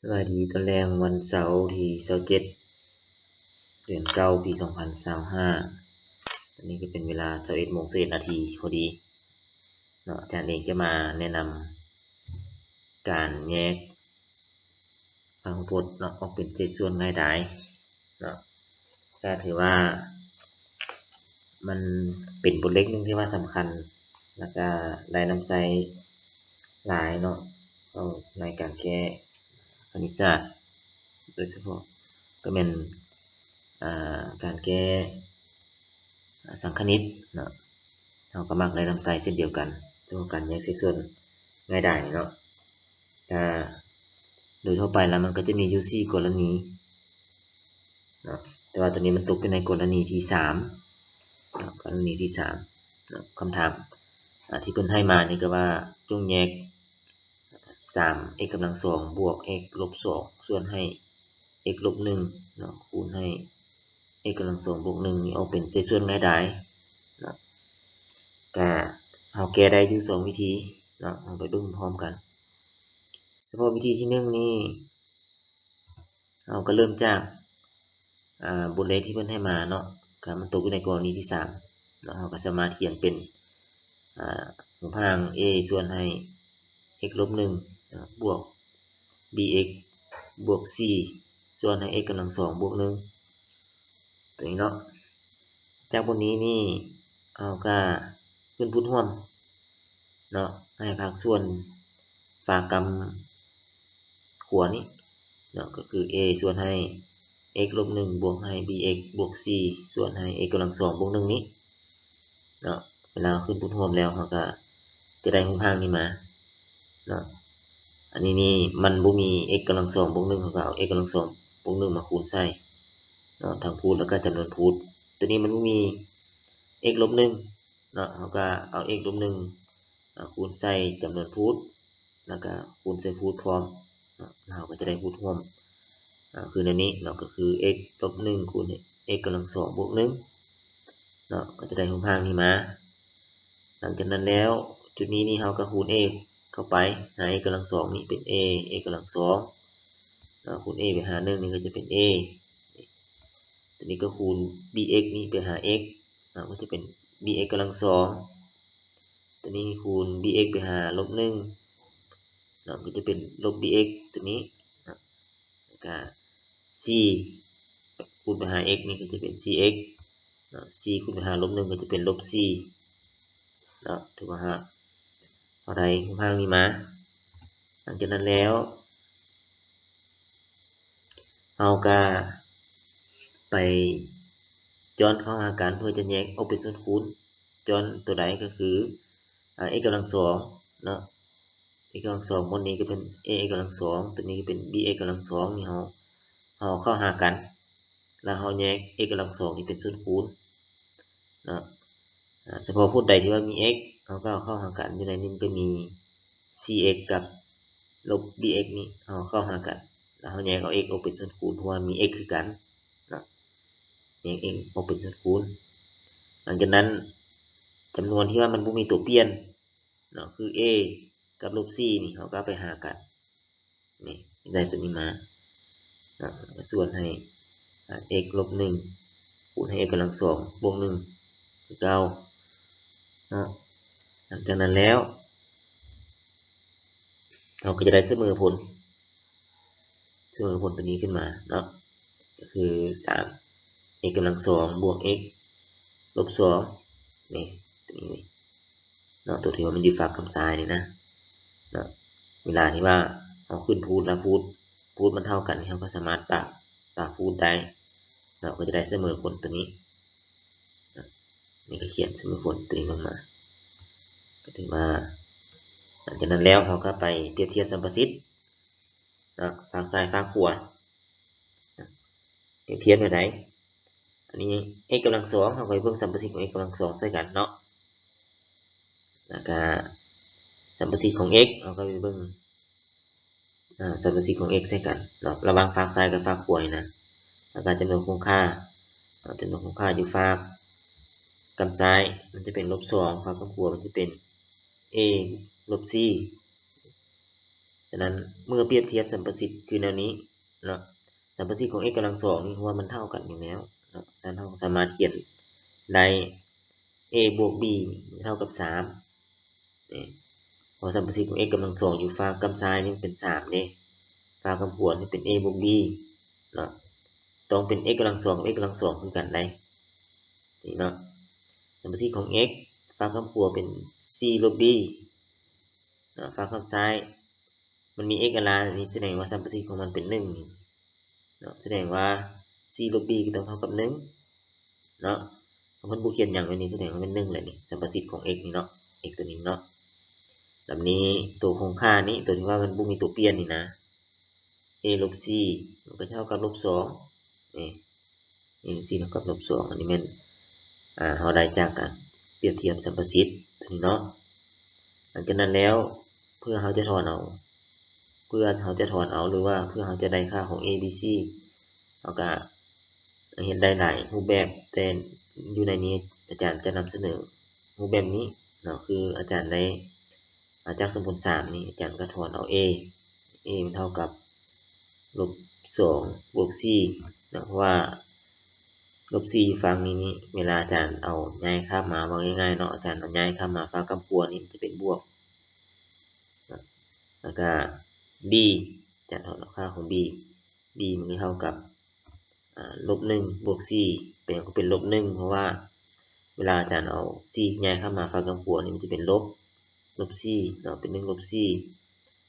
ສະບາຍດີຕອນແລງວັນເສົາທີຊາວເຈັດ ເດືອນເກົ້າ ປີສອງພັນຊາວຫ້າ ຕອນນີ້ກໍເປັນເວລາຊາວເອັດໂມງຊາວເອັດນາທີພໍດີເນາະ. ອາຈານເອງຈະມາແນະນຳການແຍກພາຫຸພະເນາະ ອອກເປັນເສດສ່ວນງ່າຍດາຍເນາະ. ກໍຖືວ່າມັນເປັນບົດເລກໜຶ່ງທີ່ວ່າສຳຄັນ ແລ້ວກະໄດ້ນຳໃຊ້ຫຼາຍເນາະ ເຂົ້າໃນການແກ້ຄະນິດສາດ ໂດຍສະເພາະກໍແມ່ນ ອາ ການແກ້ສັງຄະນິດເນາະ ເຮົາກໍມັກໄດ້ນຳໃຊ້ເຊັ່ນດຽວກັນ ສຳລັບການແຍກເສດສ່ວນງ່າຍດາຍນີ້ເນາະ. ກໍໂດຍທົ່ວໄປແລ້ວມັນກໍຈະມີຢູ່ສີ່ກໍລະນີເນາະ ແຕ່ວ່າຕົວນີ້ມັນຕົກຢູ່ໃນກໍລະນີທີສາມເນາະ ກໍລະນີທີສາມເນາະ. ຄຳຖາມ ອາ ທີ່ເພິ່ນໃຫ້ມານີ້ກໍວ່າ ຈົ່ງແຍກ ສາມ x ກຳລັງສອງ ບວກ x ລົບສອງ ສ່ວນໃຫ້ x ລົບໜຶ່ງເນາະ ຄູນໃຫ້ x ກຳລັງສອງ ບວກໜຶ່ງນີ້ອອກເປັນເສດສ່ວນງ່າຍດາຍເນາະ. ກະເຮົາແກ້ໄດ້ຢູ່ສອງວິທີເນາະ ເຮົາໄປເບິ່ງພ້ອມກັນ. ສະເພາະວິທີທີໜຶ່ງນີ້ ເຮົາກໍເລີ່ມຈາກ ອາ ບົດເລກທີ່ເພິ່ນໃຫ້ມາເນາະ ກໍມັນຕົກຢູ່ໃນກໍລະນີທີສາມເນາະ ເຮົາກໍສາມາດຂຽນເປັນ ອາ ຮູບຮ່າງ a ສ່ວນໃຫ້ x ລົບໜຶ່ງເນາະ ບວກ bx ບວກ c ສ່ວນໃຫ້ x ກຳລັງສອງ ບວກໜຶ່ງ ຕົວນີ້ເນາະ. ຈາກບົດນີ້ນີ້ ເຮົາກໍຂຶ້ນພູດຮ່ວມເນາະ ໃຫ້ພາກສ່ວນຝາກຳຂວານີ້ເນາະ ກໍຄື a ສ່ວນໃຫ້ x ລົບໜຶ່ງ ບວກໃຫ້ bx ບວກ c ສ່ວນໃຫ້ x ກຳລັງສອງ ບວກໜຶ່ງນີ້ເນາະ. ເວລາເຮົາຂຶ້ນພູດຮ່ວມແລ້ວ ເຮົາກໍຈະໄດ້ຮູບຮ່າງນີ້ມາເນາະ. ອັນນີ້ນີ້ມັນບໍ່ມີ x ກຳລັງສອງ ບວກໜຶ່ງ ເຮົາກໍເອົາ x ກຳລັງສອງ ບວກໜຶ່ງ ມາຄູນໃສ່ເນາະ ທັງພູດ ແລ້ວກໍຈຳນວນພູດ. ຕົວນີ້ມັນບໍ່ມີ x ລົບໜຶ່ງເນາະ ເຮົາກໍເອົາ x ລົບໜຶ່ງ ມາຄູນໃສ່ຈຳນວນພູດ ແລ້ວກໍຄູນໃສ່ພູດພ້ອມເນາະ ເຮົາກໍຈະໄດ້ຮູບຮ່ວມ ອາ ຄືແນວນີ້ເນາະ ກໍຄື x ລົບໜຶ່ງ ຄູນໃຫ້ x ກຳລັງສອງ ບວກໜຶ່ງເນາະ ກໍຈະໄດ້ຮູບຮ່າງນີ້ມາ. ຫຼັງຈາກນັ້ນແລ້ວ ຈຸດນີ້ນີ້ເຮົາກໍຄູນ a ເຂົ້າໄປ ຫາ x ກຳລັງສອງນີ້ເປັນ a x ກຳລັງສອງເນາະ ຄູນ a ໄປຫາໜຶ່ງນີ້ກໍຈະເປັນ a ຕົວນີ້ກໍຄູນ bx ນີ້ໄປຫາ x ເນາະ ກໍຈະເປັນ bx ກຳລັງສອງ. ຕົວນີ້ຄູນ bx ໄປຫາລົບໜຶ່ງເນາະ ກໍຈະເປັນລົບ bx ຕົວນີ້ເນາະ ແລ້ວກະ c ຄູນໄປຫາ x ນີ້ກໍຈະເປັນ cx ເນາະ c ຄູນໄປຫາລົບໜຶ່ງກໍຈະເປັນລົບສີ່ເນາະ. ຖືວ່າເຮົາໄດ້ຮູບຮ່າງນີ້ມາ. ຫຼັງຈາກນັ້ນແລ້ວ ເຮົາກະໄປຈ້ອນເຂົ້າຫາກັນ ເພື່ອຈະແຍກອອກເປັນສ່ວນຄູນ. ຈ້ອນຕົວໃດກໍຄື ອາ x ກຳລັງສອງເນາະ x ກຳລັງສອງ ໝົດນີ້ກໍເປັນ ax ກຳລັງສອງ ຕົວນີ້ກໍເປັນ bx ກຳລັງສອງ ນີ້ເຮົາ ເຮົາເຂົ້າຫາກັນ ແລ້ວເຮົາແຍກ x ກຳລັງສອງນີ້ເປັນສ່ວນຄູນເນາະ. ອາ ສະເພາະພົດໃດທີ່ວ່າມີ x ເຮົາກໍເອົາເຂົ້າຫາກັນ ຢູ່ໃນນີ້ມັນກໍມີ cx ກັບລົບ bx ນີ້ ເຮົາເຂົ້າຫາກັນ ແລ້ວເຮົາແຍກເອົາ x ອອກເປັນສ່ວນຄູນ ເພາະວ່າມີ x ຄືກັນເນາະ ແຍກ x ອອກເປັນສ່ວນຄູນ. ຫຼັງຈາກນັ້ນ ຈຳນວນທີ່ວ່າມັນບໍ່ມີຕົວປ່ຽນເນາະ ຄື a ກັບລົບສີ່ນີ້ ເຮົາກໍເອົາໄປຫາກັນ ນີ້ ໄດ້ຕົວນີ້ມາເນາະ ກໍສ່ວນໃຫ້ ອາ x ລົບໜຶ່ງ ຄູນໃຫ້ x ກຳລັງສອງ ບວກໜຶ່ງ ຄືເກົ່າເນາະ. ຫຼັງຈາກນັ້ນແລ້ວ ເຮົາກໍຈະໄດ້ສະເໝີຜົນ ສະເໝີຜົນຕົວນີ້ຂຶ້ນມາເນາະ ກໍຄື ສາມ x ກຳລັງສອງ ບວກ x ລົບສອງ ນີ້ ຕົວນີ້ເນາະ ຕົວທີ່ວ່າມັນຢູ່ຟາກກຳຊ້າຍນີ້ນະເນາະ. ເວລາທີ່ວ່າເຮົາຂຶ້ນພູດ ແລ້ວພູດ ພູດມັນເທົ່າກັນ ເຮົາກໍສາມາດປະ ປະພູດໄດ້ເນາະ ກໍຈະໄດ້ສະເໝີຜົນຕົວນີ້ເນາະ. ນີ້ກໍຂຽນສະເໝີຜົນຕົວນີ້ລົງມາ ກໍຖືວ່າ ຫຼັງຈາກນັ້ນແລ້ວ ເຮົາກໍໄປປຽບທຽບສຳປະສິດ ເນາະ ຟາກຊ້າຍຟາກຂວາ ປຽບທຽບແນວໃດ? ອັນນີ້ x ກຳລັງສອງ ເຮົາກໍໄປເບິ່ງສຳປະສິດຂອງ x ກຳລັງສອງໃສ່ກັນເນາະ ແລ້ວກະສຳປະສິດຂອງ x ເຮົາກໍໄປເບິ່ງ ອາ ສຳປະສິດຂອງ x ໃສ່ກັນເນາະ ລະຫວ່າງຟາກຊ້າຍກັບຟາກຂວານີ້ນະ ແລ້ວກະຈຳນວນຄົງຄ່າເນາະ ຈຳນວນຄົງຄ່າຢູ່ຟາກກຳຊ້າຍມັນຈະເປັນລົບສອງ ຟາກກຳຂວາມັນຈະເປັນ a ລົບສີ່ ສະນັ້ນ ເມື່ອປຽບທຽບສຳປະສິດຄືແນວນີ້ເນາະ, ສຳປະສິດຂອງ x ກຳລັງສອງນີ້ ເພາະວ່າມັນເທົ່າກັນຢູ່ແລ້ວເນາະ, ສະນັ້ນເຮົາສາມາດຂຽນໄດ້ a ບວກ b ເທົ່າກັບສາມ ນີ້ ເພາະສຳປະສິດຂອງ x ກຳລັງສອງຢູ່ຟາກກ້ຳຊ້າຍນີ້ເປັນສາມເດ້, ຟາກກ້ຳຂວານີ້ເປັນ a ບວກ b ເນາະ, ຕ້ອງເປັນ x ກຳລັງສອງກັບ x ກຳລັງສອງຄືກັນໄດ໋ ນີ້ເນາະ. ສຳປະສິດຂອງ x ຟາກກ້ຳຂວາເປັນສີ່ລົບ b ເນາະ, ຟາກກ້ຳຊ້າຍມັນມີ x ອາລານີ້ ສະແດງວ່າສຳປະສິດຂອງມັນເປັນໜຶ່ງເນາະ, ສະແດງວ່າສີ່ລົບ b ກໍຕ້ອງເທົ່າກັບໜຶ່ງເນາະ. ເພາະມັນບໍ່ຂຽນຫຍັງໄວ້ນີ້ ສະແດງວ່າແມ່ນໜຶ່ງແຫຼະນີ້ ສຳປະສິດຂອງ x ນີ້ເນາະ, x ຕົວນີ້ເນາະ. ແລ້ວນີ້ ຕົວຂອງຄ່ານີ້ ຕົວທີ່ວ່າມັນບໍ່ມີຕົວປ່ຽນນີ້ນະ a ລົບສີ່ ມັນກໍຈະເທົ່າກັບລົບສອງ ເອ a ລົບສີ່ເທົ່າກັບລົບສອງ ອັນນີ້ແມ່ນ ອາ ເຮົາໄດ້ຈາກການປຽບທຽບສຳປະສິດຕົວນີ້ເນາະ. ຫຼັງຈາກນັ້ນແລ້ວ ເພື່ອເຮົາຈະຖອນເອົາ ເພື່ອເຮົາຈະຖອນເອົາ ຫຼືວ່າເພື່ອເຮົາຈະໄດ້ຄ່າຂອງ a b c ເຮົາກໍເຮັດໄດ້ຫຼາຍຮູບແບບ, ແຕ່ຢູ່ໃນນີ້ອາຈານຈະນຳສະເໜີຮູບແບບນີ້ເນາະ, ຄືອາຈານໄດ້ ອາ ຈາກສົມມຸດສາມນີ້ ອາຈານກໍຖອນເອົາ a, a ມັນເທົ່າກັບລົບສອງບວກສີ່ເນາະ, ເພາະວ່າລົບສີ່ຢູ່ຝັ່ງນີ້ນີ້ ເວລາອາຈານເອົາຍ້າຍຂ້າມມາ ເວົ້າງ່າຍໆເນາະ, ອາຈານເອົາຍ້າຍຂ້າມມາຟາກກ້ຳຂວານີ້ ມັນຈະເປັນບວກເນາະ. ແລ້ວກະ b ອາຈານຖອນເອົາຄ່າຂອງ b, b ມັນກໍເທົ່າກັບ ອາ ລົບໜຶ່ງບວກສີ່. ເປັນຫຍັງຄືເປັນລົບໜຶ່ງ? ເພາະວ່າເວລາອາຈານເອົາສີ່ຍ້າຍຂ້າມມາຟາກກ້ຳຂວານີ້ ມັນຈະເປັນລົບ ລົບສີ່ເນາະ, ເປັນໜຶ່ງລົບສີ່.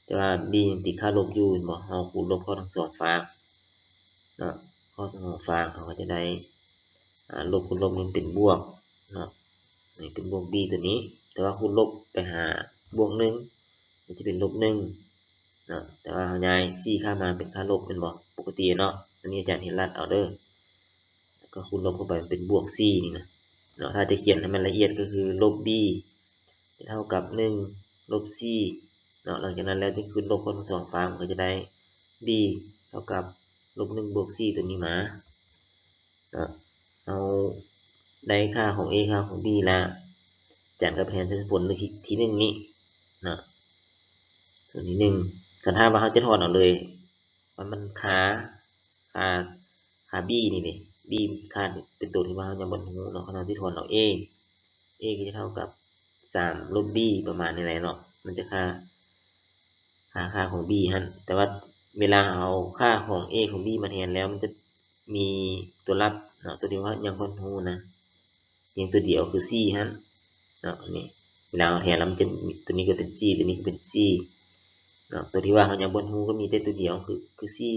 ແຕ່ວ່າ b ມັນຕິດຄ່າລົບຢູ່ ແມ່ນບໍ່? ເຮົາຄູນລົບເຂົ້າທັງສອງຟາກເນາະ, ເຂົ້າທັງສອງຟາກ ເຮົາກໍຈະໄດ້ ອາ ລົບຄູນລົບນີ້ເປັນບວກເນາະ, ນີ້ເປັນບວກ b ຕົວນີ້. ແຕ່ວ່າຄູນລົບໄປຫາບວກໜຶ່ງ ມັນຈະເປັນລົບໜຶ່ງເນາະ, ແຕ່ວ່າເຮົາຍ້າຍສີ່ຂ້າມມາເປັນຄ່າລົບ ແມ່ນບໍ່? ປົກກະຕິເນາະ, ອັນນີ້ອາຈານເຮັດລັດເອົາເດີ. ແລ້ວກໍຄູນລົບເຂົ້າໄປເປັນບວກສີ່ນີ້ນະເນາະ. ຖ້າຈະຂຽນໃຫ້ມັນລະອຽດກໍຄື ລົບ b ຈະເທົ່າກັບໜຶ່ງລົບສີ່ເນາະ. ຫຼັງຈາກນັ້ນແລ້ວຈຶ່ງຄືນລົບເຂົ້າທັງສອງຟາກ ມັນກໍຈະໄດ້ b ເທົ່າກັບລົບໜຶ່ງບວກສີ່ຕົວນີ້ມາເນາະ. ເຮົາໄດ້ຄ່າຂອງ a ຄ່າຂອງ b ລະ ອາຈານກໍໄປແທນໃສ່ສົມຜົນໃນທີ ທີໜຶ່ງນີ້ເນາະ, ສ່ວນທີໜຶ່ງ. ຄັນຖ້າວ່າເຮົາຈະຖອນເອົາເລີຍ ວ່າມັນຄ່າ ຄ່າ ຄ່າ b ນີ້ເດ້, b ຄ່າເປັນໂຕທີ່ວ່າເຮົາຍັງບໍ່ຮູ້ເນາະ. ຄັນເຮົາຊິຖອນເອົາ a, a ກໍຈະເທົ່າກັບສາມລົບ b ປະມານນີ້ແຫຼະເນາະ, ມັນຈະຄ່າ ຫາຄ່າຂອງ b ຫັ້ນ. ແຕ່ວ່າເວລາເຮົາເອົາຄ່າຂອງ a ຂອງ b ມາແທນແລ້ວ ມັນຈະມີຕົວລັບເນາະ, ຕົວທີ່ວ່າຍັງບໍ່ຮູ້ນະ, ພຽງຕົວດຽວຄືສີ່ຫັ້ນເນາະ. ນີ້ ເວລາເຮົາແທນແລ້ວ ມັນຈະມີ ຕົວນີ້ກໍເປັນສີ່ ຕົວນີ້ກໍເປັນສີ່ເນາະ. ຕົວທີ່ວ່າເຮົາຍັງບໍ່ຮູ້ກໍມີແຕ່ຕົວດຽວ ຄື ຄືສີ່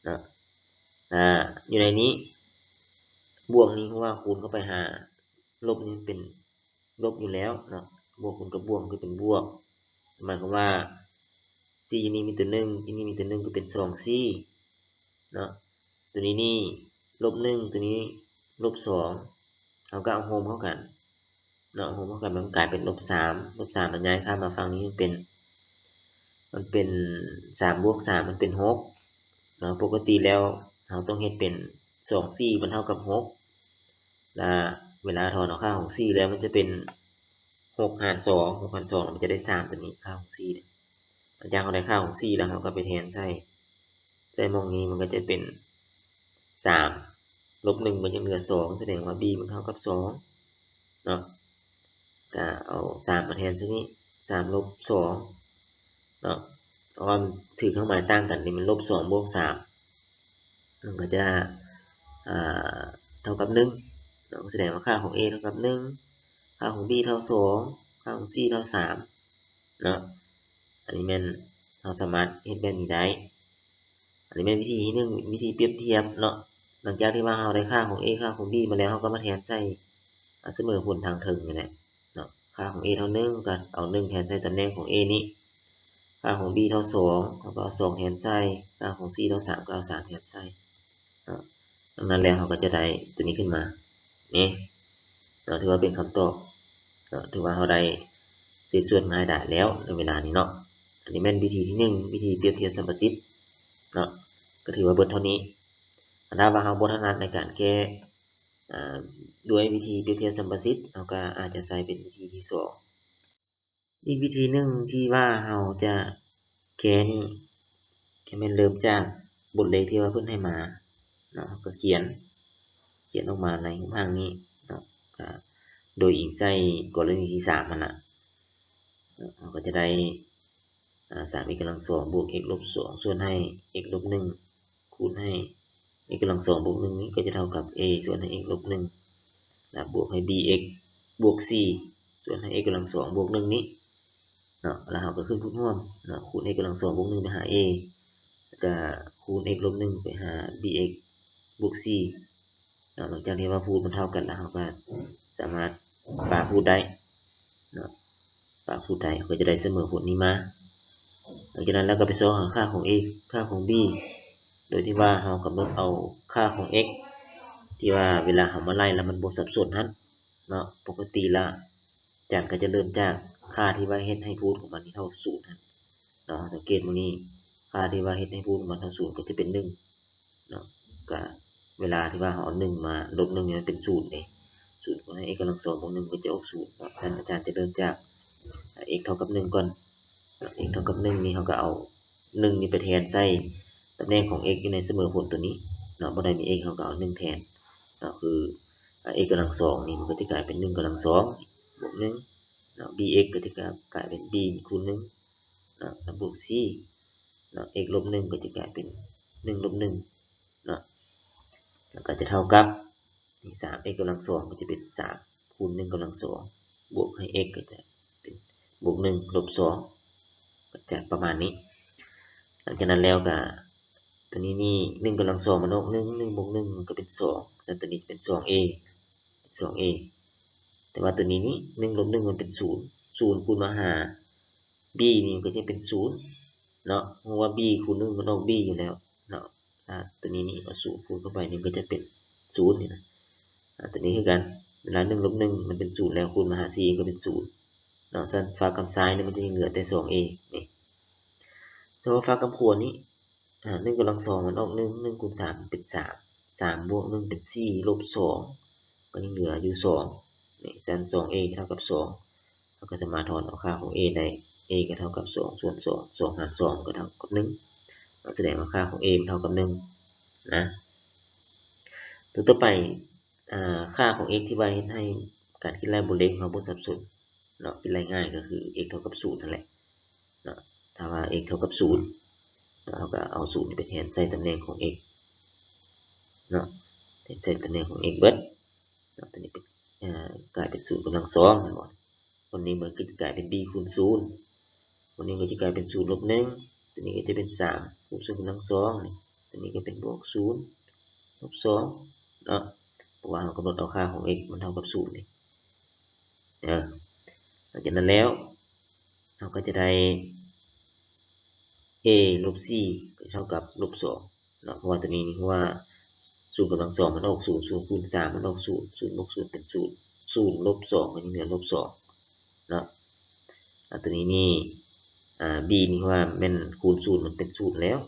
ເນາະ. ອາ ຢູ່ໃນນີ້ ບວກນີ້ ເພາະວ່າຄູນເຂົ້າໄປຫາລົບນີ້ເປັນລົບຢູ່ແລ້ວເນາະ, ບວກຄູນກັບບວກກໍເປັນບວກ. ໝາຍຄວາມວ່າ ສີ່ຢູ່ນີ້ມີຕົວໜຶ່ງ ຢູ່ນີ້ມີຕົວໜຶ່ງ ກໍເປັນສອງ ສີ່ເນາະ. ຕົວນີ້ນີ້ລົບໜຶ່ງ ຕົວນີ້ລົບສອງ ເຮົາກໍເອົາໂຮມເຂົ້າກັນເນາະ, ໂຮມເຂົ້າກັນມັນກາຍເປັນລົບສາມ ລົບສາມ ມັນຍ້າຍຂ້າມມາຝັ່ງນີ້ ມັນເປັນ ມັນເປັນສາມບວກສາມ ມັນເປັນຫົກເນາະ. ປົກກະຕິແລ້ວເຮົາຕ້ອງເຮັດເປັນສອງ ສີ່ ມັນເທົ່າກັບຫົກ ລະເວລາຖອນເອົາຄ່າຂອງສີ່ແລ້ວ ມັນຈະເປັນຫົກຫານສອງ ຫົກຫານສອງ ແລ້ວມັນຈະໄດ້ສາມຕົວນີ້ ຄ່າຂອງສີ່ເນຍ. ຫຼັງຈາກເຮົາໄດ້ຄ່າຂອງສີ່ແລ້ວ ເຮົາກໍໄປແທນໃສ່ ໃສ່ໝ່ອງນີ້ ມັນກໍຈະເປັນສາມ ລົບໜຶ່ງ ມັນຍັງເຫຼືອສອງ ສະແດງວ່າ b ມັນເທົ່າກັບສອງເນາະ. ກະເອົາສາມມາແທນໃສ່ນີ້ ສາມລົບສອງເນາະ, ເພາະວ່າມັນຖືກເຄື່ອງໝາຍຕ່າງກັນນີ້ ມັນລົບສອງບວກສາມ ມັນກໍຈະ ອ່າ ເທົ່າກັບໜຶ່ງເນາະ, ສະແດງວ່າຄ່າຂອງ a ເທົ່າກັບໜຶ່ງ ຄ່າຂອງ b ເທົ່າສອງ ຄ່າຂອງ c ເທົ່າສາມເນາະ. ອັນນີ້ແມ່ນເຮົາສາມາດເຮັດແບບນີ້ໄດ້. ອັນນີ້ແມ່ນວິທີທີໜຶ່ງ ວິທີປຽບທຽບເນາະ. ຫຼັງຈາກທີ່ວ່າເຮົາໄດ້ຄ່າຂອງ a ຄ່າຂອງ b ມາແລ້ວ ເຮົາກໍມາແທນໃສ່ ອາ ສະເໝີຜົນທາງເທິງນີ້ແຫຼະເນາະ, ຄ່າຂອງ a ເທົ່າໜຶ່ງ ກໍເອົາໜຶ່ງແທນໃສ່ຕຳແໜ່ງຂອງ a ນີ້, ຄ່າຂອງ b ເທົ່າສອງ ເຮົາກໍເອົາສອງແທນໃສ່, ຄ່າຂອງ c ເທົ່າສາມ ກໍເອົາສາມແທນໃສ່ເນາະ. ດັ່ງນັ້ນແລ້ວເຮົາກໍຈະໄດ້ຕົວນີ້ຂຶ້ນມານີ້ເນາະ, ຖືວ່າເປັນຄຳຕອບເນາະ, ຖືວ່າເຮົາໄດ້ເສດສ່ວນງ່າຍດາຍແລ້ວໃນເວລານີ້ເນາະ. ອັນນີ້ແມ່ນວິທີທີໜຶ່ງ ວິທີປຽບທຽບສຳປະສິດເນາະ, ກໍຖືວ່າເບິດເທົ່ານີ້. ຖ້າວ່າເຮົາບໍ່ຖະໜັດໃນການແກ້ ອາ ດ້ວຍວິທີປຽບທຽບສຳປະສິດ ເຮົາກໍອາດຈະໃຊ້ເປັນວິທີທີສອງ. ອີກວິທີໜຶ່ງທີ່ວ່າເຮົາຈະ ແຄ່ນີ້ ແຄ່ແມ່ນເລີ່ມຈາກບົດເລກທີ່ວ່າເພິ່ນໃຫ້ມາເນາະ ເຮົາກໍຂຽນ ຂຽນອອກມາໃນຮູບຮ່າງນີ້ເນາະ ກໍໂດຍອີງໃສ່ກໍລະນີທີສາມຫັ້ນລະ ເຮົາກໍຈະໄດ້ ອາ ສາມ x ກຳລັງສອງ ບວກ x ລົບສອງ ສ່ວນໃຫ້ x ລົບໜຶ່ງ ຄູນໃຫ້ x ກຳລັງສອງ ບວກໜຶ່ງນີ້ ກໍຈະເທົ່າກັບ a ສ່ວນໃຫ້ x ລົບໜຶ່ງ ແລ້ວບວກໃຫ້ bx ບວກສີ່ ສ່ວນໃຫ້ x ກຳລັງສອງ ບວກໜຶ່ງນີ້ເນາະ ແລ້ວເຮົາກໍຂຶ້ນພູດຮ່ວມເນາະ ຄູນ x ກຳລັງສອງ ບວກໜຶ່ງ ໄປຫາ a ແລ້ວກໍຄູນ x ລົບໜຶ່ງ ໄປຫາ bx ບວກສີ່ເນາະ ຫຼັງຈາກທີ່ວ່າພູດມັນເທົ່າກັນແລ້ວ ເຮົາກໍສາມາດປະພູດໄດ້ເນາະ ປະພູດໄດ້ ເຮົາກໍຈະໄດ້ສະເໝີຜົນນີ້ມາ. ຫຼັງຈາກນັ້ນແລ້ວກໍໄປຊອກຫາຄ່າຂອງ a ຄ່າຂອງ b ໂດຍທີ່ວ່າເຮົາກຳນົດເອົາຄ່າຂອງ x ທີ່ວ່າເວລາເຮົາມາໄລ່ແລ້ວມັນບໍ່ສັບສົນຫັ້ນເນາະ ປົກກະຕິລະ ອາຈານກໍຈະເລີ່ມຈາກຄ່າທີ່ວ່າເຮັດໃຫ້ພູດຂອງມັນນີ້ເທົ່າສູນຫັ້ນເນາະ ເຮົາສັງເກດໝ່ອງນີ້ ຄ່າທີ່ວ່າເຮັດໃຫ້ພູດຂອງມັນເທົ່າສູນກໍຈະເປັນໜຶ່ງເນາະ ກະເວລາທີ່ວ່າເຮົາເອົາໜຶ່ງມາລົບໜຶ່ງນີ້ມັນເປັນສູນເດ້ ສູນຄູນໃຫ້ x ກຳລັງສອງ ບວກໜຶ່ງ ມັນກໍຈະອອກສູນເນາະ ສະນັ້ນອາຈານຈະເລີ່ມຈາກ x ເທົ່າກັບໜຶ່ງກ່ອນ x ເທົ່າກັບໜຶ່ງນີ້ ເຮົາກໍເອົາໜຶ່ງນີ້ໄປແທນໃສ່ຕຳແໜ່ງຂອງ x ຢູ່ໃນສະເໝີຜົນຕົວນີ້ເນາະ ບໍ່ໄດ້ມີ x ເຮົາກໍເອົາໜຶ່ງແທນເນາະ ຄື x ກຳລັງສອງນີ້ ມັນກໍຈະກາຍເປັນໜຶ່ງກຳລັງສອງ ບວກໜຶ່ງເນາະ bx ກໍຈະກາຍເປັນ b ຄູນໜຶ່ງເນາະ ແລ້ວບວກສີ່ເນາະ x ລົບໜຶ່ງ ກໍຈະກາຍເປັນໜຶ່ງລົບໜຶ່ງເນາະ ແລ້ວກໍຈະເທົ່າກັບ ນີ້ ສາມ x ກຳລັງສອງ ກໍຈະເປັນສາມ ຄູນໜຶ່ງກຳລັງສອງ ບວກໃຫ້ x ກໍຈະເປັນບວກໜຶ່ງ ລົບສອງ ກໍຈະປະມານນີ້. ຫຼັງຈາກນັ້ນແລ້ວກໍ ຕົວນີ້ນີ້ ໜຶ່ງກຳລັງສອງ ມັນອອກໜຶ່ງ ໜຶ່ງບວກໜຶ່ງ ມັນກໍເປັນສອງ ສະນັ້ນຕົວນີ້ຈະເປັນສອງ a ເປັນສອງ a ແຕ່ວ່າຕົວນີ້ນີ້ ໜຶ່ງລົບໜຶ່ງ ມັນເປັນສູນ ສູນຄູນມາຫາ b ນີ້ ມັນກໍຈະເປັນສູນເນາະ ເພາະວ່າ b ຄູນໜຶ່ງ ມັນອອກ b ຢູ່ແລ້ວເນາະ ອາ ຕົວນີ້ນີ້ ເອົາສູນຄູນເຂົ້າໄປ ມັນກໍຈະເປັນສູນນີ້ນະ ອາ ຕົວນີ້ຄືກັນ ເວລາໜຶ່ງລົບໜຶ່ງ ມັນເປັນສູນແລ້ວ ຄູນມາຫາສີ່ ມັນກໍເປັນສູນເນາະ ສະນັ້ນຟາກກຳຊ້າຍນີ້ ມັນຈະຍັງເຫຼືອແຕ່ສອງ a ນີ້ ສະເພາະຟາກກຳຂວານີ້ ອາ ໜຶ່ງກຳລັງສອງ ມັນອອກໜຶ່ງ ໜຶ່ງຄູນສາມ ເປັນສາມ ສາມບວກໜຶ່ງ ເປັນສີ່ ລົບສອງ ກໍຍັງເຫຼືອຢູ່ສອງ ນີ້ ສະນັ້ນສອງ a ເທົ່າກັບສອງ ເຮົາກໍສາມາດຖອນເອົາຄ່າຂອງ a ໄດ້ a ກໍເທົ່າກັບສອງ ສ່ວນສອງ ສອງຫານສອງ ກໍເທົ່າກັບໜຶ່ງ ສະແດງວ່າຄ່າຂອງ a ມັນເທົ່າກັບໜຶ່ງນະ. ຕົວຕໍ່ໄປ ອາ ຄ່າຂອງ x ທີ່ວ່າເຮັດໃຫ້ການຄິດໄລ່ບົດເລກຂອງເຮົາບໍ່ສັບສົນເນາະ ຄິດໄລ່ງ່າຍກໍຄື x ເທົ່າກັບສູນນັ້ນແຫຼະເນາະ ຖ້າວ່າ x ເທົ່າກັບສູນເນາະ ເຮົາກໍເອົາສູນນີ້ໄປແທນໃສ່ຕຳແໜ່ງຂອງ x ເນາະ ແທນໃສ່ຕຳແໜ່ງຂອງ x ເບິດເນາະ ຕົວນີ້ເປັນ ອາ ກາຍເປັນສູນກຳລັງສອງ ແມ່ນບໍ່? ຕົວນີ້ມັນກໍຈະກາຍເປັນ b ຄູນສູນ ຕົວນີ້ກໍຈະກາຍເປັນສູນລົບໜຶ່ງ ຕົວນີ້ກໍຈະເປັນສາມຄູນສູນກຳລັງສອງນີ້ ຕົວນີ້ກໍເປັນບວກສູນລົບສອງເນາະ ເພາະວ່າເຮົາກຳນົດເອົາຄ່າຂອງ x ມັນເທົ່າກັບສູນນີ້ເນາະ. ຫຼັງຈາກນັ້ນແລ້ວ ເຮົາກໍຈະໄດ້ a ລົບສີ່ ກໍເທົ່າກັບລົບສອງເນາະ ເພາະວ່າຕົວນີ້ນີ້ ເພາະວ່າສູນກຳລັງສອງ ມັນອອກສູນ ສູນຄູນສາມ ມັນອອກສູນ ສູນບວກສູນເປັນສູນ ສູນລົບສອງ ກໍຍັງເຫຼືອລົບສອງເນາະ ອາ ຕົວນີ້ນີ້ ອາ b ນີ້ ເພາະວ່າແມ່ນຄູນສູນ ມັນເປັນສູນແລ້ວ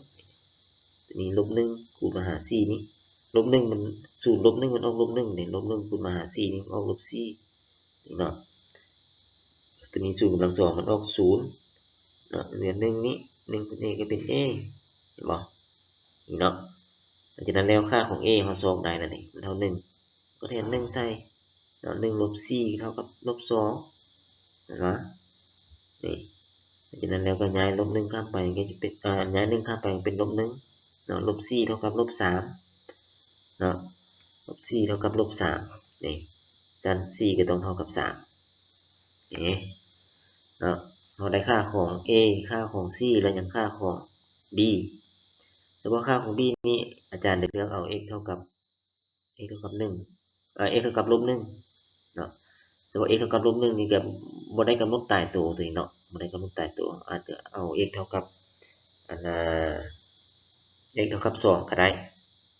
ຕົວນີ້ລົບໜຶ່ງ ຄູນມາຫາສີ່ນີ້ ລົບໜຶ່ງ ມັນ ສູນລົບໜຶ່ງ ມັນອອກລົບໜຶ່ງເດ້ ລົບໜຶ່ງຄູນມາຫາສີ່ນີ້ ອອກລົບສີ່ ນີ້ເນາະ ຕົວນີ້ສູນກຳລັງສອງ ມັນອອກສູນເນາະ ເຫຼືອໜຶ່ງນີ້ ໜຶ່ງເປັນ a ກໍເປັນ a ເຫັນບໍ່? ນີ້ເນາະ ຫຼັງຈາກນັ້ນແລ້ວ ຄ່າຂອງ a ເຮົາຊອກໄດ້ແລ້ວເດ້ ມັນເທົ່າໜຶ່ງ ກໍແທນໜຶ່ງໃສ່ເນາະ ໜຶ່ງລົບສີ່ເທົ່າກັບລົບສອງ ເຫັນບໍ່? ນີ້ ຫຼັງຈາກນັ້ນແລ້ວກໍຍ້າຍລົບໜຶ່ງຂ້າມໄປ ກໍຈະເປັນ ເອີ ຍ້າຍໜຶ່ງຂ້າມໄປເປັນລົບໜຶ່ງເນາະ ລົບສີ່ເທົ່າກັບລົບສາມເນາະ ລົບສີ່ເທົ່າກັບລົບສາມ ນີ້ ຊັ້ນສີ່ກໍຕ້ອງເທົ່າກັບສາມ ນີ້ເນາະ ເຮົາໄດ້ຄ່າຂອງ a ຄ່າຂອງ c ແລ້ວຍັງຄ່າຂອງ b ສະເພາະຄ່າຂອງ b ນີ້ ອາຈານໄດ້ເລືອກເອົາ x ເທົ່າກັບ x ເທົ່າກັບໜຶ່ງ ເອີ x ເທົ່າກັບລົບໜຶ່ງເນາະ ສະເພາະ x ເທົ່າກັບລົບໜຶ່ງນີ້ກໍບໍ່ໄດ້ກຳນົດຕາຍໂຕ ຕົວນີ້ເນາະ ບໍ່ໄດ້ກຳນົດຕາຍໂຕ ອາດຈະເອົາ x ເທົ່າກັບ ອັນ ອາ x ເທົ່າກັບສອງກໍໄດ້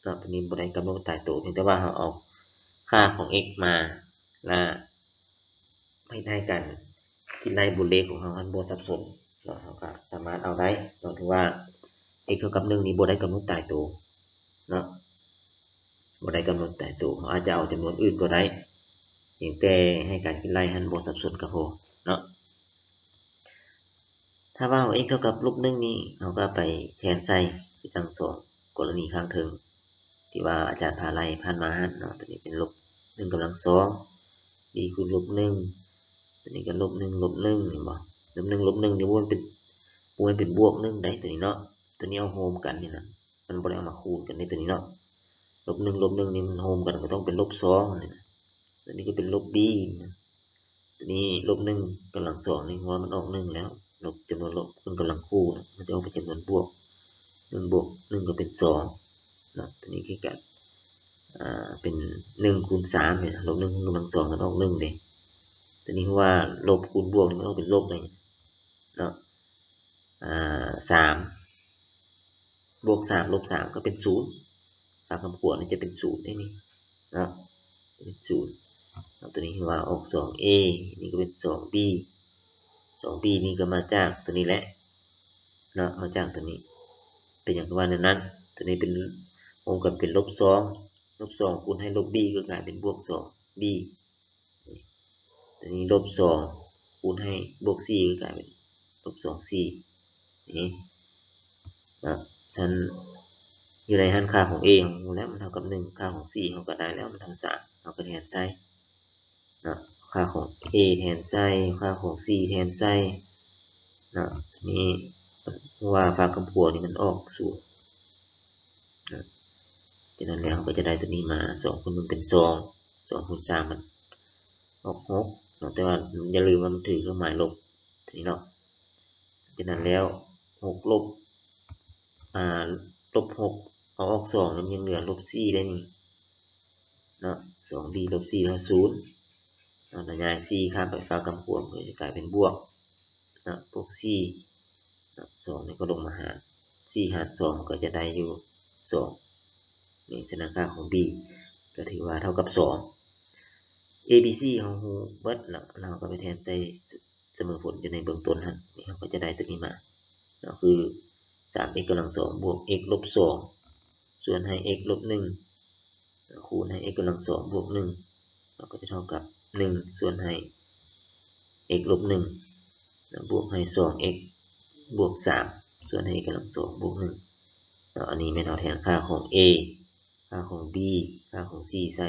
ເນາະ ຕົວນີ້ບໍ່ໄດ້ກຳນົດຕາຍໂຕ ພຽງແຕ່ວ່າເຮົາເອົາຄ່າຂອງ x ມາ ແລະ ເຮັດໃຫ້ການຄິດໄລ່ບົດເລກຂອງເຮົາຫັ້ນບໍ່ສັບສົນເນາະ ເຮົາກໍສາມາດເອົາໄດ້ເນາະ ຖືວ່າ x ເທົ່າກັບໜຶ່ງນີ້ບໍ່ໄດ້ກຳນົດຕາຍໂຕເນາະ ບໍ່ໄດ້ກຳນົດຕາຍໂຕ ເຮົາອາດຈະເອົາຈຳນວນອື່ນກໍໄດ້ ພຽງແຕ່ໃຫ້ການຄິດໄລ່ຫັ້ນບໍ່ສັບສົນກໍພໍເນາະ. ຖ້າວ່າເຮົາ x ເທົ່າກັບລົບໜຶ່ງນີ້ ເຮົາກໍໄປແທນໃສ່ ຄືຈັ່ງສອງກໍລະນີຂ້າງເທິງ ທີ່ວ່າອາຈານພາໄລ່ຜ່ານມາຫັ້ນເນາະ ຕົວນີ້ເປັນລົບໜຶ່ງກຳລັງສອງ b ຄູນລົບໜຶ່ງ ຕົວນີ້ກໍລົບໜຶ່ງ ລົບໜຶ່ງ ເຫັນບໍ່? ລົບໜຶ່ງ ລົບໜຶ່ງນີ້ບໍ່ແມ່ນເປັນ ບໍ່ແມ່ນເປັນບວກໜຶ່ງໃດ໋ ຕົວນີ້ເນາະ ຕົວນີ້ເອົາໂຮມກັນນີ້ນະ ມັນບໍ່ໄດ້ເອົາມາຄູນກັນໃນຕົວນີ້ເນາະ ລົບໜຶ່ງ ລົບໜຶ່ງນີ້ມັນໂຮມກັນກໍຕ້ອງເປັນລົບສອງນີ້ນະ ຕົວນີ້ກໍເປັນລົບ b ນະ ຕົວນີ້ລົບໜຶ່ງກຳລັງສອງນີ້ ເພາະວ່າມັນອອກໜຶ່ງແລ້ວ ລົບຈຳນວນລົບເປັນກຳລັງຄູ່ນະ ມັນຈະອອກເປັນຈຳນວນບວກ ໜຶ່ງບວກໜຶ່ງກໍເປັນສອງເນາະ ຕົວນີ້ຄືກັນ ອ່າ ເປັນໜຶ່ງຄູນສາມນີ້ນະ ລົບໜຶ່ງກຳລັງສອງມັນອອກໜຶ່ງເດ້ ຕົວນີ້ຄືວ່າລົບຄູນບວກນີ້ມັນອອກເປັນລົບເດ້ເນາະ ອ່າ ສາມ ບວກສາມ ລົບສາມ ກໍເປັນສູນ ຟາກຳຂວານີ້ຈະເປັນສູນເດ້ນີ້ເນາະ ເປັນສູນເນາະ ຕົວນີ້ຄືວ່າອອກສອງ a ນີ້ກໍເປັນສອງ b ສອງ b ນີ້ກໍມາຈາກຕົວນີ້ແຫຼະເນາະ ມາຈາກຕົວນີ້ ເປັນຫຍັງຄືວ່າແນວນັ້ນ ຕົວນີ້ເປັນ ໂຮມກັນເປັນລົບສອງ ລົບສອງຄູນໃຫ້ລົບ b ກໍກາຍເປັນບວກສອງ b ຕົວນີ້ລົບສອງຄູນໃຫ້ບວກສີ່ກໍກາຍເປັນລົບສອງ ສີ່ ນີ້ນະ ຊັ້ນຢູ່ໃນຫັ້ນຄ່າຂອງ a ເຮົາຮູ້ແລ້ວມັນເທົ່າກັບໜຶ່ງ ຄ່າຂອງ c ເຮົາກໍໄດ້ແລ້ວມັນເທົ່າສາມ ເຮົາກໍແທນໃສ່ເນາະ ຄ່າຂອງ a ແທນໃສ່ ຄ່າຂອງ c ແທນໃສ່ເນາະ ທີນີ້ເພາະວ່າຟາກຳຂວານີ້ມັນອອກສູນ ນະ ຈາກນັ້ນແລ້ວເຮົາກໍຈະໄດ້ຕົວນີ້ມາ ສອງຄູນໜຶ່ງເປັນສອງ ສອງຄູນສາມມັນອອກຫົກເນາະ ແຕ່ວ່າຢ່າລືມວ່າມັນຖືເຄື່ອງໝາຍລົບ ຕົວນີ້ເນາະ ຈາກນັ້ນແລ້ວຫົກລົບ ອ່າ ລົບຫົກ ເອົາອອກສອງແລ້ວມັນຍັງເຫຼືອລົບສີ່ໄດ້ນີ້ເນາະ ສອງ b ລົບສີ່ເທົ່າສູນເນາະ ແລ້ວຍ້າຍສີ່ຂ້າມໄປຟາກຳຂວາ ມັນກໍຈະກາຍເປັນບວກເນາະ ບວກສີ່ ເນາະ ສອງນີ້ກໍລົງມາຫານ ສີ່ຫານສອງມັນກໍຈະໄດ້ຢູ່ສອງ ນີ້ ສະນັ້ນຄ່າຂອງ b ກໍຖືວ່າເທົ່າກັບສອງ a b c ເຮົາຮູ້ເບິດແລ້ວ ເຮົາກໍໄປແທນໃສ່ສະເໝີຜົນຢູ່ໃນເບື້ອງຕົ້ນຫັ້ນ ນີ້ເຮົາກໍຈະໄດ້ຕົວນີ້ມາເນາະ ຄືສາມ x ກຳລັງສອງ ບວກ x ລົບສອງ ສ່ວນໃຫ້ x ລົບໜຶ່ງ ຄູນໃຫ້ x ກຳລັງສອງ ບວກໜຶ່ງ ເຮົາກໍຈະເທົ່າກັບໜຶ່ງ ສ່ວນໃຫ້ x ລົບໜຶ່ງ ບວກໃຫ້ສອງ x ບວກສາມ ສ່ວນໃຫ້ x ກຳລັງສອງ ບວກໜຶ່ງເນາະ ອັນນີ້ແມ່ນເຮົາແທນຄ່າຂອງ a ຄ່າຂອງ b ຄ່າຂອງ c ໃສ່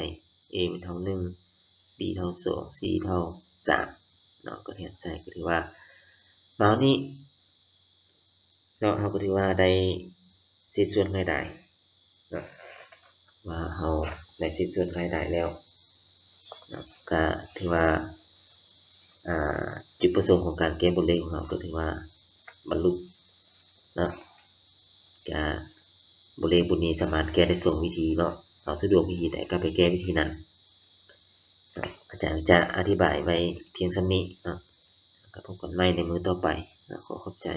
a ແມ່ນເທົ່າໜຶ່ງ b ເທົ່າສອງ c ເທົ່າສາມເນາະ ກໍແທນໃສ່ ກໍຖືວ່າມາຮອດນີ້ເນາະ ເຮົາກໍຖືວ່າໄດ້ເສດສ່ວນງ່າຍດາຍ ເນາະ ວ່າເຮົາໄດ້ເສດສ່ວນລາຍໄດ້ແລ້ວເນາະ ກະຖືວ່າ ອ່າ ຈຸດປະສົງຂອງການແກ້ບົດເລກຂອງເຮົາກໍຖືວ່າບັນລຸເນາະ ກະບົດເລກບົດນີ້ສາມາດແກ້ໄດ້ສອງວິທີເນາະ ເຮົາສະດວກວິທີໃດກໍໄປແກ້ວິທີນັ້ນເນາະ ອາຈານຈະອະທິບາຍໄວ້ພຽງສ່ຳນີ້ເນາະ ກະພົບກັນໃໝ່ໃນມື້ຕໍ່ໄປເນາະ ຂໍຂອບໃຈ.